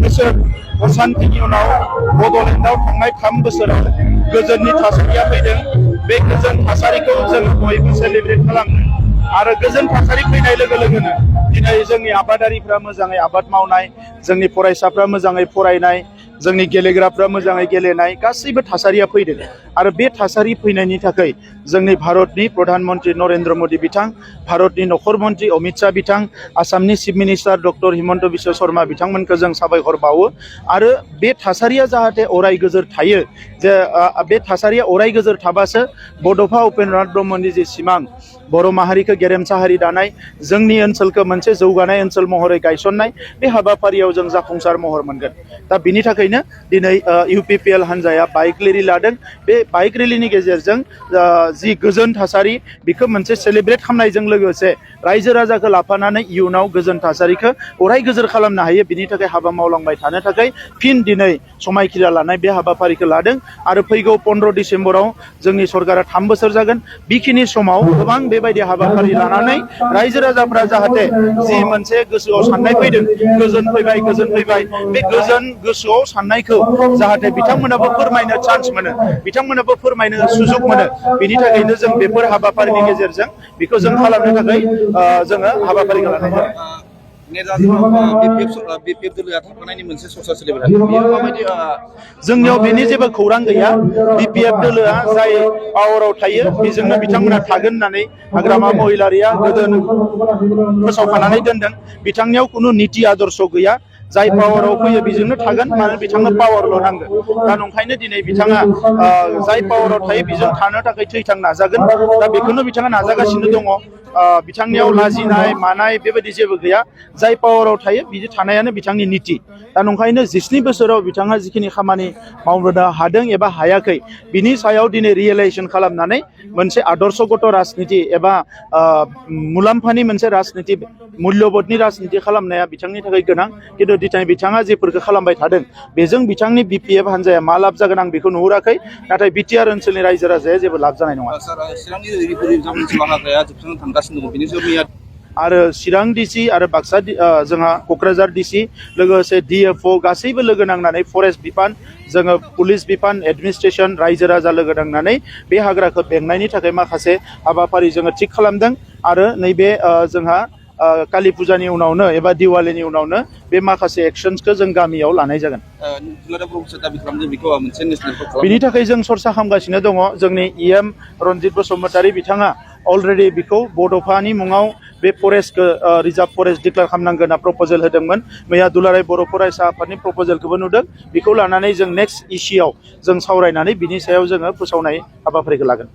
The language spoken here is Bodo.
बोसोर असान्थिनि उनाव बड'लेण्डआव थांनाय 3 बोसोराव गोजोननि थासारिया फैदों। बे गोजोन थासारिखौ जों बयबो सेलिब्रेट खालामो आरो गोजोन थासारि फैनाय लोगो लोगोनो दिनै जोंनि आबादारिफ्रा मोजाङै आबाद मावनाय, जोंनि फरायसाफ्रा मोजाङै फरायनाय, जोंनि गेलेग्राफ्रा मोजाङै गेलेनाय गासैबो थासारिया फैदों। आरो बे थासारि फैनायनि थाखाय जोंनि भारतनि प्रधान मन्त्रि नरेन्द्र मोदी बिथां, भारतनि नखर मन्त्रि अमित शाह बिथां, आसामनि chief minister doctor Himanta Biswa Sharma बिथांमोनखौ जों साबायखर बावो। आरो बे थासारिया जाहाथे अराय गोजोर थायो, जे बे थासारिया अराय गोजोर थाबासो बड'फा उपेन्द्रनाथ ब्रह्मनि जे सिमां बर' माहारिखौ गेरेमसा हारि दानाय, जोंनि ओनसोलखौ मोनसे जौगानाय ओनसोल महरै गायसननाय, बे हाबाफारियाव जों जाफुंसार महर मोनगोन। दा बिनि थाखायनो दिनै UPPL हान्जाया बाइक रेलि लादों। बे बाइक रेलिनि गेजेरजों जि गोजोन थासारि बेखौ मोनसे सेलिब्रेट खालामनायजों लोगोसे रायजो राजाखौ लाफानानै इयुनाव गोजोन थासारिखौ अराय गोजोर खालामनो हायो, बिनि थाखाय हाबा मावलांबाय थानो थाखाय फिन दिनै समायखिरा लानाय बे हाबाफारिखौ लादों। आरो फैगौ 15 डिसेम्बराव जोंनि सरकारा 3 बोसोर जागोन। बेखिनि समाव गोबां बेबायदि हाबाफारि लानानै रायजो राजाफ्रा जाहाथे जि मोनसे गोसोआव साननाय फैदों, गोजोन फैबाय, बे गोजोन गोसोआव साननायखौ जाहाथे बिथांमोनाबो फोरमायनो चान्स मोनो, बिथांमोनाबो फोरमायनो सुजुग मोनो। बिनि थाखायनो जों बेफोर हाबाफारिनि गेजेरजों बेखौ जों खालामनो थाखाय जोङो हाबाफारिखौ लानाय जादों। जोंनियाव बेनि जेबो खौरां गैया। BPF दोलोआ जाय पावाराव थायो बेजोंनो बिथांमोना थागोन होननानै हाग्रामा महिलारिया गोदोनो फोसावखानानै दोनदों। बिथांनियाव खुनु नीति आदर्श गैया। जाय पावाराव फैयो बेजोंनो थागोन, मानो बिथांनो पावारल' नांगौ। दा नंखायनो दिनै बिथाङा जाय पावाराव थायो बेजों थानो थाखाय थैथां नाजागोन। दा बेखौनो बिथाङा नाजागासिनो दङ। बिथांनियाव लाजिनाय मानाय बेबायदि जेबो गैया। जाय पावाराव थायो बिदि थानायानो बिथांनि नीति। दा नंखायनो 17 बोसोराव बिथाङा जिखिनि खामानि मावनो हादों एबा हायाखै, बिनि सायाव दिनै रियेलाइजेसन खालामनानै मोनसे आदर्शगत राजनिति एबा मुलाम्फानि मोनसे राजनिति, मुल्यबोधनि राजनिति खालामनाया बिथांनि थाखाय गोनां। खिन्थु दिनै बिथाङा जेफोरखौ खालामबाय थादों बेजों बिथांनि BPF हान्जाया मा लाब जागोन आं बेखौ नुहुराखै। नाथाय BTR ओनसोलनि रायजो राजाया जेबो लाब जानाय नङा। आरो चिरां DC आरो बाक्सा जोंहा क'क्राझार DC लोगोसे DFO गासैबो लोगो नांनानै फरेस्ट बिफान, जोङो पुलिस बिफान, एडमिनिस्ट्रेसन, रायजो राजा लोगो नांनानै बे हाग्राखौ बेंनायनि थाखाय माखासे हाबाफारि जोङो थिग खालामदों। आरो नैबे जोंहा कालि फुजानि उनावनो एबा दिवालीनि उनावनो बे माखासे एक्सन्सखौ जों गामियाव लानाय जागोन। बिनि थाखाय जों सरसा खालामगासिनो दङ। जोंनि EM रन्जित बसुमतारी बिथाङा अलरेडि बेखौ बड'फानि मुङाव बे फरेस्टखौ रिजार्भ फरेस्ट डिक्लेयार खालामनांगोन होनना प्रप'जेल होदोंमोन। मैया दुलाराय बर' फरायसा आफादनि प्रप'जेलखौबो नुदों। बेखौ लानानै जों नेक्स्ट इसिआव जों सावरायनानै बिनि सायाव जोङो फोसावनाय हाबाफारिखौ लागोन।